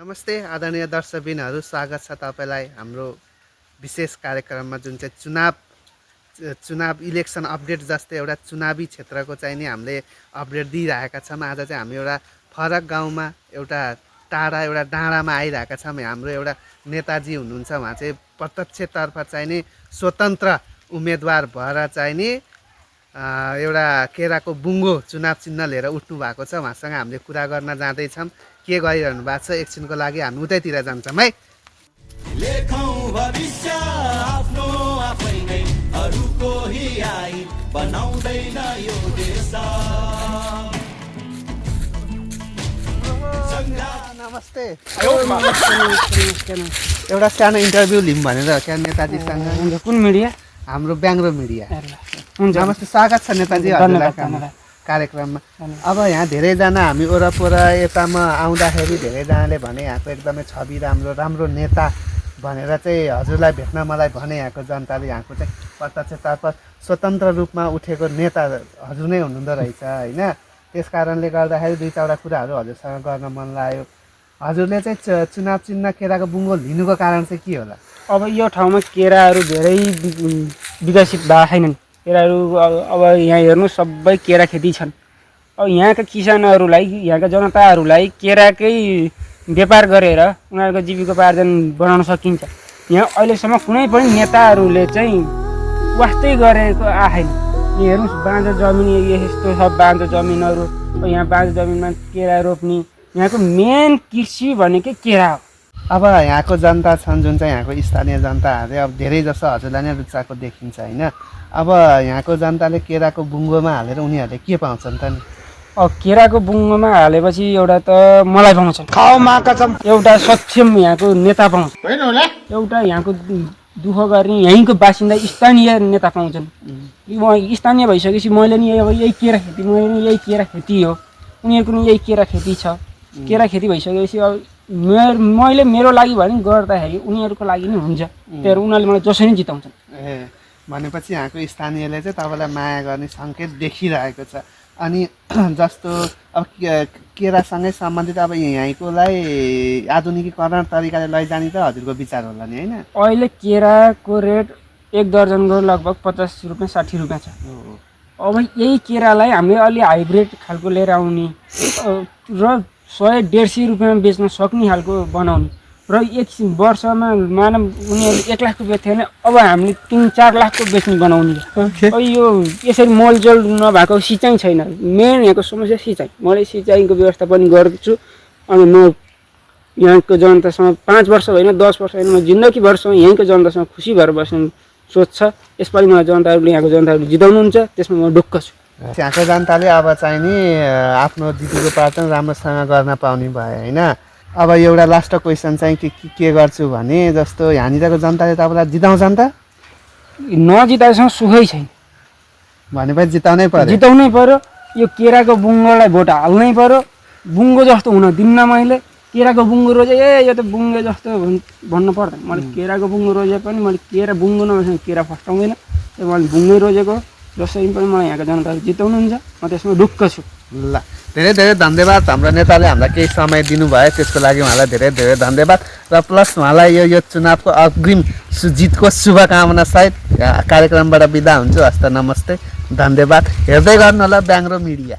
नमस्ते आदरणीय दर्शकबिनहरू, स्वागत छ तपाईँलाई हाम्रो विशेष कार्यक्रममा जुन चाहिँ चुनाव इलेक्सन अपडेट जस्तै एउटा चुनावी क्षेत्रको चाहिँ नि हामीले अपडेट दिइरहेका छौँ। आज चाहिँ हामी एउटा फरक गाउँमा एउटा एउटा डाँडामा आइरहेका छौँ। हाम्रो एउटा नेताजी हुनुहुन्छ, उहाँ चाहिँ प्रत्यक्षतर्फ चाहिँ नि स्वतन्त्र उम्मेदवार भएर चाहिँ नि एउटा केराको बुङ्गो चुनाव चिन्ह लिएर उठ्नु भएको छ। उहाँसँग हामीले कुरा गर्न जाँदैछौँ। के गरिरहनु भएको छ एकछिनको लागि हामी उतैतिर जान्छौँ है। नमस्ते। एउटा सानो इन्टरभ्यू लिउँ भनेर क्या नेताजीसँग। कुन मिडिया? हाम्रो ब्याङ्ग्रो मिडिया। नमस्ते, स्वागत छ नेताजी हजुरलाई कार्यक्रममा। अब यहाँ धेरैजना हामी वरपर यतामा आउँदाखेरि धेरैजनाले भने यहाँको एकदमै छवि राम्रो नेता भनेर चाहिँ हजुरलाई भेट्न मलाई भने यहाँको जनताले यहाँको चाहिँ प्रत्यक्षतर्फ स्वतन्त्र रूपमा उठेको नेता हजुर नै हुनुहुँदो रहेछ होइन। त्यस कारणले गर्दाखेरि दुई चारवटा कुराहरू हजुरसँग गर्न मन लाग्यो। हजुरले चाहिँ चुनाव चिन्ह केराको बुङ्गो लिनुको कारण चाहिँ के होला? अब यो ठाउँमा केराहरू धेरै विकसित भएको छैनन्। केराहरू अब यहाँ हेर्नु सबै केरा खेती छन्। अब यहाँका किसानहरूलाई, यहाँका जनताहरूलाई केराकै व्यापार गरेर उनीहरूको जीविकोपार्जन बनाउन सकिन्छ। यहाँ अहिलेसम्म कुनै पनि नेताहरूले चाहिँ वास्तै गरेको आएन। हेर्नुहोस्, बाँझो जमिन यस्तो छ, बाँझो जमिनहरू। यहाँ बाँझो जमिनमा केरा रोप्ने, यहाँको मेन कृषि भनेकै केरा हो। अब यहाँको जनता छन् जुन चाहिँ यहाँको स्थानीय जनताहरूले अब धेरै जसो हजुरलाई नै रुचाएको देखिन्छ होइन। अब यहाँको जनताले केराको बुङ्गोमा हालेर उनीहरूले के पाउँछन् त नि? अब केराको बुङ्गोमा हालेपछि एउटा त मलाई पाउँछन्, एउटा सक्षम यहाँको नेता पाउँछ, एउटा यहाँको दुःख गर्ने यहीँको बासिन्दा स्थानीय नेता पाउँछन्। स्थानीय भइसकेपछि मैले नि अब यही केरा खेती, मैले नि यही केरा खेती हो, उनीहरूको नि यही केरा खेती छ। केरा खेती भइसकेपछि अब मैले मेरो लागि भने गर्दाखेरि उनीहरूको लागि नै हुन्छ। त्यही उनीहरूले मलाई जसरी नै जिताउँछन्। भनेपछि यहाँको स्थानीयले चाहिँ तपाईँलाई माया गर्ने सङ्केत देखिरहेको छ। अनि जस्तो अब केरासँगै सम्बन्धित अब यहीँकोलाई आधुनिकीकरण तरिकाले लैजाने त हजुरको विचार होला नि होइन? अहिले केराको रेट एक दर्जनको लगभग 50 रुपियाँ 60 रुपियाँ छ। अब यही केरालाई हामीले अलि हाइब्रिड खालको लिएर आउने र 100-150 रुपियाँमा बेच्न सक्ने खालको बनाउने र एक वर्षमा मानव उनीहरूले 1 लाख रुपियाँ थियो भने अब हामीले 3-4 लाखको बेच्ने बनाउने। अब यो यसरी मोलजोल नभएको सिँचाइ छैन। मेन यहाँको समस्या सिँचाइ। मैले सिँचाइको व्यवस्था पनि गर्छु। अनि म यहाँको जनतासँग 5 वर्ष होइन 10 वर्ष होइन, म जिन्दगीभरसम्म यहीँको जनतासँग खुसी भएर बस्ने सोच छ। यसपालि मलाई जनताहरूले, यहाँको जनताहरूले जिताउनुहुन्छ, त्यसमा म ढुक्क छु। त्यहाँको जनताले अब चाहिँ नि आफ्नो जीविकोपार्जन राम्रोसँग गर्न पाउने भयो होइन। अब एउटा लास्ट क्वेसन चाहिँ के गर्छु भने जस्तो यहाँनिरको जनताले तपाईँलाई जिताउँछन् त? नजिताएसँग सुखै छैन। भनेपछि जिताउनै पर्यो। यो केराको बुङ्गोलाई भोट हाल्नै पर्यो। बुङ्गो जस्तो हुन दिन्न मैले। केराको बुङ्गो रोजे यो त बुङ्गो जस्तो भन्नु पर्दैन। मैले केराको बुङ्गो रोजे पनि मैले केरा बुङ्गो नभएसँग केरा फस्टाउँदैन। मैले बुङ्गै रोजेको जसरी पनि मलाई यहाँको जनताले जिताउनुहुन्छ, म त्यसमा ढुक्क छु। ल, धेरै धेरै धन्यवाद। हाम्रो नेताले हामीलाई केही समय दिनुभयो, त्यसको लागि उहाँलाई धेरै धेरै धन्यवाद। र प्लस उहाँलाई यो चुनावको अग्रिम जितको शुभकामना सहित कार्यक्रमबाट बिदा हुन्छु। हस्त, नमस्ते, धन्यवाद। हेर्दै गर्नु होला ब्याङ्ग्रो मिडिया।